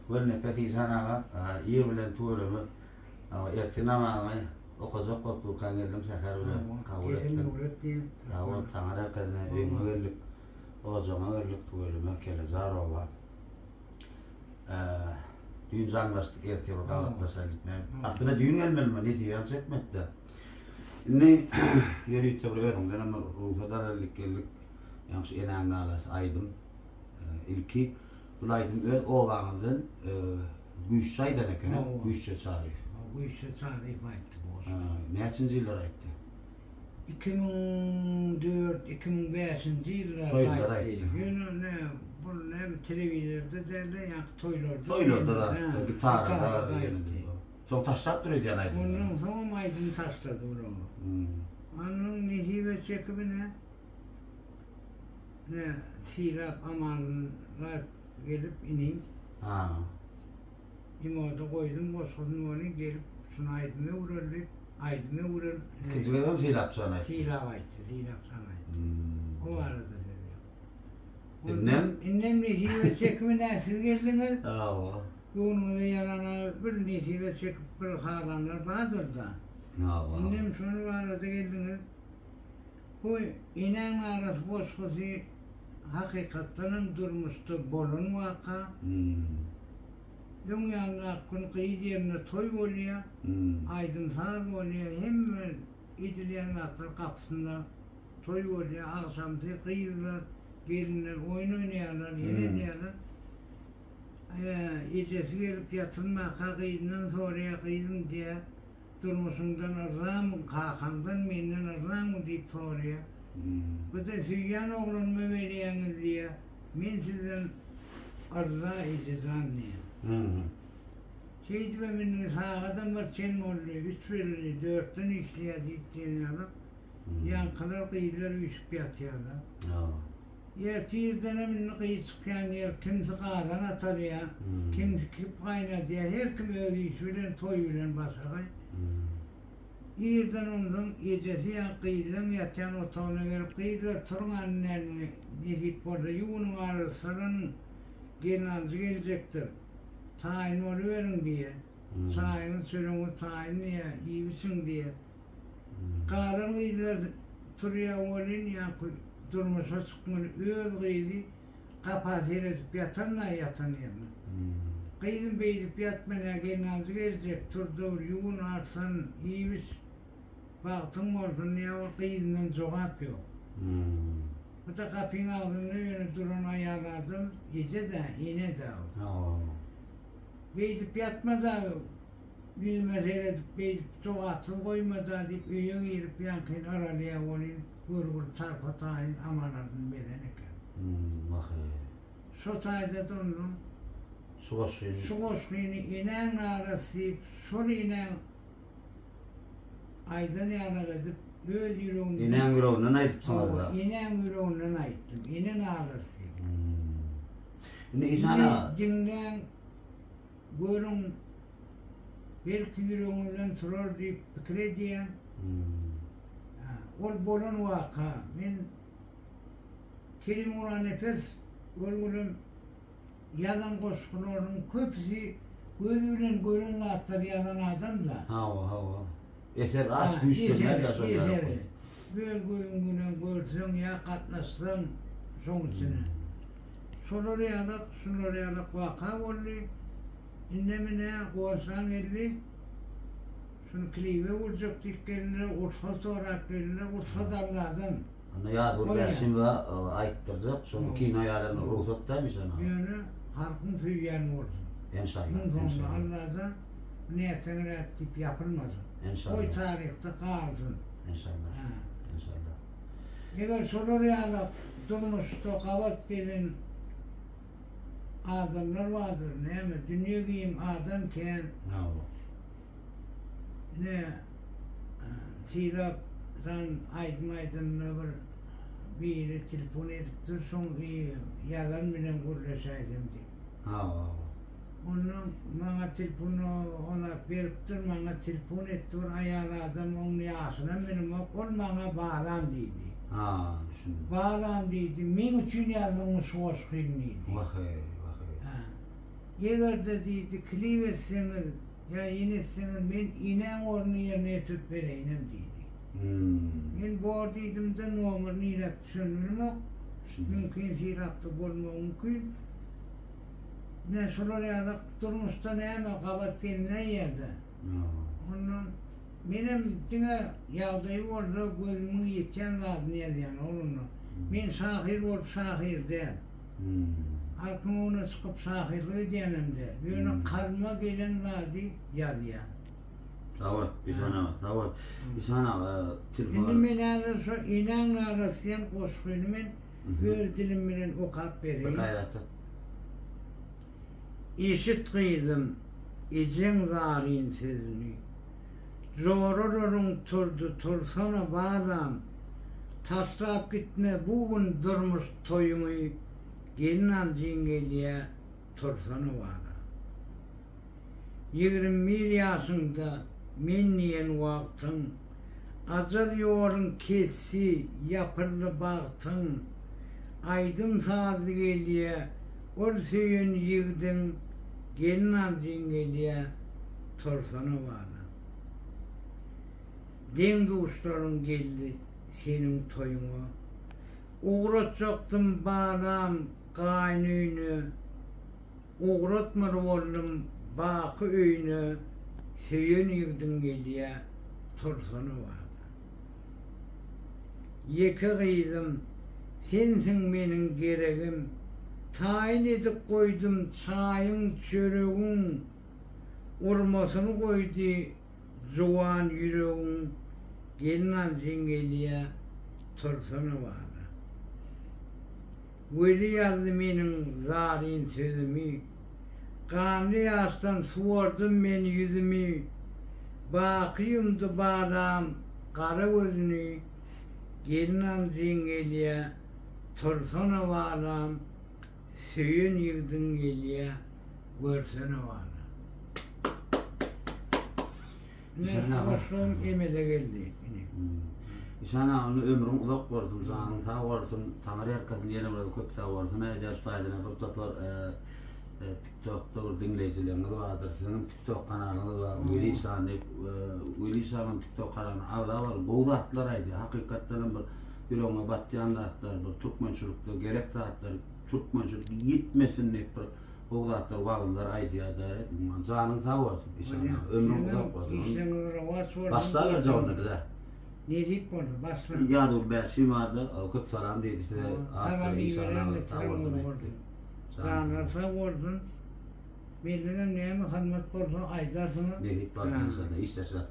Gölnepes işan aga, ir bilen tüweleme ertir namazyňy okajak bolup durkaň geldim säher bilen kabul etdim. Sag bol, saňa rekezine öýüňe geldik, ojagyňa geldik tüweleme Kelejar oba. Düýn jaňlaşdyk ertir bir gabatlaşaly diýip. Men aslynda düýn gelmelimi nesibäm çekmedi-de. Indi ýörite bir özüňden hem bir rugsat alalyk geldik. Ýaňy şu enäň nalasy aýdym. Ilki bul aýdym öz obaňyzdan Güýçli aýdan eken, Güýçli Çaryýew. Güýçli Çaryýew aýtdy bu goşgyny. Näçinji ýyllar aýtdy? 2004, 2005-nji ýyllarda Şo ýyllar aýtdy. aýtdy. Ýöne ne, bul näme telewizorda däl-de, ýaňky toýlarda. Toýlarda Ha, aýtdy, gitarada gitarada ýene aýtdy. Soň taşlapdyr öýdýän aýdymy. Ondan soňam aýdymy taşlady bular. Hmm. Ondan nesibe çekip ine, ne Sylap Amanlaýew gelip inim. Ha. Imoda goýdum goşgusyny welin gelip şuny aýdyma öwrel diýip, aýdyma öwrel. Ikinji gezegem Sylap jan aýtdy. Sylap aýtdy, Sylap jan aýtdy. Hmm. O barada söz ýok. Indem? Indem nesibe çekimi siz geldiňiz. Hawa. Göwnüňize ýarana bir nesibe çekip bir halanlar bardyr-da. Hawa. Indem şony barada geldiňiz. Bu Enäň arasy goşgusy hakykatdanam durmuşda bolan waka. Öň ýanyndaky gün gyz ýerinde toý bolýar, aýdym-saz bolýar, hemme edilýän zatlar gapysynda toý bolýar. Agşamsy gyzlar, gelinler oýun oýnaýarlar, hezil edýärler. Ejesi gelip ýatyrmaka gyzyndan soraýar, gyzym diýýär, Durmuşyňdan yrzamyň, kakaňdan, menden yrzamyň diýip soraýar. Bu-da söýýän oglanyma berýäňiz diýýär. Men sizden yrza ejejan diýýär. Şeýdibem indi sagadam bir çen boldy, üç belli, dörtden işleýär diýip diýen ýaly, ýaňkylar gyzlar üýşüp ýatýarlar. Erte irdenem indi gyz çykýan ýer, kimsi gazan atarýar, kimsi kip gaýnadýar, her kim öz işi bilen, toý bilen başagaý. Irden onsoň ejesi ýa gyzlaň ýatýan otagyna gelip, Gyzlar, turuň annäniňi, nesip bolsa, ýuwunyň, arassalanyň, gelnaljy geljekdir. Taýyn boluberiň diýýär. Çaýyňyz, çöregiňiz taýyn diýýär, iýip-içiň diýýär. Galan gyzlar turýar welin ýaňky durmuşa çykmaly öz gyzy gapa seredip ýatan-da ýatan ýerine. Gyzym beýdip ýatma nä gelnaljy geljek tur-da bir ýuwun arsan iýip-iç bagtyň bolsun diýýär ol gyzyndan jogap ýok. Bu-da gapyň agzynda ýöne duran aýal adam eje-dä ene-dä ol. Beýdip ýatma-da Ýüzüme seredip beýdip jogapsyz goýma-da diýip öýe girip ýaňkyny yralýar welin görgüli tarpa-taýyn amanadyny beren eken. Wah-eý. Şo taýda-da ondan Şu goşgyny. Şu goşgyny enäň nalasy diýip şol enäň aýdan ýalak edip öz ýüregimden. Enäň ýüreginden aýdypsyňyz-da. Hawa, enäň ýüreginden aýtdym. Ene nalasy diýip. Indi Işan aga. Diňläň. Görüň, belki ýüregiňizden turar diýip pikir edýän. Ol bolan waka. Men Kerim Gurbanepes ol günem ýazan goşgularynyň köpüsi gözi bilen gören zatlary ýazan adam-da. Hawa, hawa. Eser az güýçlenýär-dä şol ýaly. Öz gözüň bilen görseň ýa gatnaşsaň şoň içine. Şolar ýalak, şular ýalak waka boldy. Indem ine Guwançjan geldi. Şuny klibe urjak diýip geldiler, rugsat sorap geldiler, rugsat Alladan. Onda Ýazgül Bäşimowa aýtdyrjak, şonuň kino ýalan rugsat dälmi şona? Ýöne halkyň söýýäni bolsun. Enşalla. Muň soňunda Alladan nätseňräk diýip ýapylmasyn. Enşalla. Goý taryhda galsyn. Enşalla. Enşalla. Eger şolar ýaly durmuşda gabat gelen adamlar bardyr, näme, dünýe giň, adam kän. Hawa. Ine, Sylap jan aýdym aýdanda bir biri telefon edipdir, şoň ýazan bilen gürleşäýsem diýip. Hawa, hawa. Ondan maňa telefon onat beripdir, maňa telefon etdi bir aýal adam, oň ýaşynam bilemok, ol maňa balam diýdi. Ha, düşündim. Balam diýdi, meň üçin ýazdyňmy şu goşgyny diýdi. Wah-eý, wah-eý. Ha. Eger-de diýdi, klip etseňiz ýa ýene etseňiz, men enäň ornuny ýerine ýetirip bereýinem diýdi. Men bor diýdim-de, nomer niräk düşenini bilemok. Mümkin Sirapda bolmagy mümkin. Ine şolar ýaly durmuşda näme gabat gelinäýýär-de. Ondan menem diňe ýagdaýy bolsa gözümiň ýetýän zadyny ýazýan oglumlar. Men şahyr bolup şahyr däl. Halkyň öňüne çykyp şahyrlyk edýänem däl. Ýöne kalbyma gelen zady ýazýan. Sag bol, Işan aga, sag bol. Işan aga, telefon. Indi men häzir şo Enäň nalasy diýen goşgyny men öz dilim bilen okap bereýin. Bir gaýrat et. Eşit gyzym, ejeň zaryn sözüni. Joralaryň turdy, tursana balam. Taşlap gitme bu gün durmuş toýuňy, Gelinaljyň gelýä, tursana balam. 21 ýaşyňda men diýen wagtyň, Ajal ýoluň kesdi, ýapyldy bagtyň. Aýdym-sazly gelýä ol söýen ýigdiň, Gelinaljyň gelýä, tursana bala. Deň-duşlaryň geldi seniň toýuňa. Ugratjakdym balam gaýyn öýüne. Ugratmaly boldum baky öýüne Söýen ýigdiň gelýä tursana baba. Ýeke gyzym sensiň meniň geregim Taýyn edip goýdum çaýyň çöregiň Urmasyny goýdy juwan ýüregiň Gelinaljyň gelýä tursana baba. Weli ýazdy meniň zaryn sözümi, Ganly ýaşdan suwardym men ýüzümi, Baky ýumdy balam gara gözüni, Gelinaljyň gelýä, tursana balam, Söýen ýigdiň gelýä, görsene balam. Ine, goşgym emele geldi. Ine. Işan aga onda ömrüň uzak bolsun, janyň sag bolsun, Taňry ýalkasyn ýene bir köp sag bolsun. Aýdýar şu taýdan bir topar TikTokda bir diňleýjileriňiz bardyr. Siziň TikTok kanalyňyz bar. Weli Işan diýip, Weli Işanyň TikTok kanalyna agza boluň. Gowy zatlar aýdýar. Hakykatdan hem bir ýüregiňe batýan zatlar, bir türkmençilikde gerek zatlar, türkmençilik ýitmesin diýip bir Gowy zatlar wagyzlar aýdýada umuman janyň sag bolsun işan aga ömrüň uzak bolsun. Işleňiz rowaç bolsun. Başlaberjek onda bize. Nesip bolsa başla. Ýadygül Bäşim bardy köp salam diýdi size. Salam iberen getiren bolsun. Janlar sag bolsun. Mendenem näme hyzmat bolsa aýdarsyňyz. Nesip bolsa inşallah işleşer.